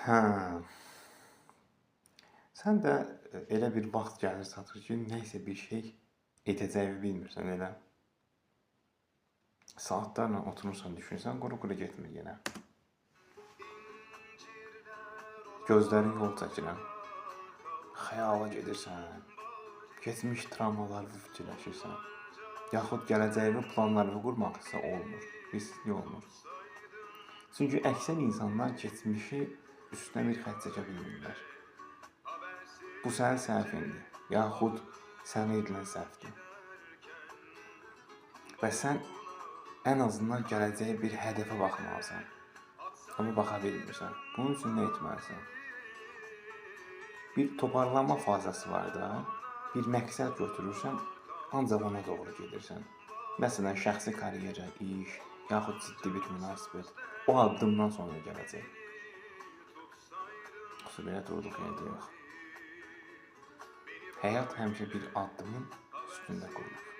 Hə. Sən də elə bir vaxt gəlir çatır ki, nə isə bir şey edəcəyini bilmirsən elə. Saatlarla oturursan, düşünsən, quru-quru getmir yenə. Gözlərin yol çəkirən. Xəyala gedirsən. Keçmiş travmaları fikirləşirsən. Yaxud gələcəyini planlarını qurmaq isə olmur. Bilirsiz niyə olmur? Çünki əksər insanlar keçmişi üstünə bir xətt çəkə bilmirlər. Bu sənin səhvindir, yaxud sənə edilən səhvdir. Və sən ən azından gələcəyə bir hədəfə baxmalısan. Amma baxa bilmirsən. Bunun üçün nə etməlisən? Bir toparlanma fazası var da, bir məqsəd götürürsən, ancaq ona doğru gedirsən. Məsələn, şəxsi karyera, iş, yaxud ciddi bir münasibət o addımdan sonra gələcək. Yoxsa belə durduq yerdə yox. Həyat həmişə bir addımın üstündə qurulur.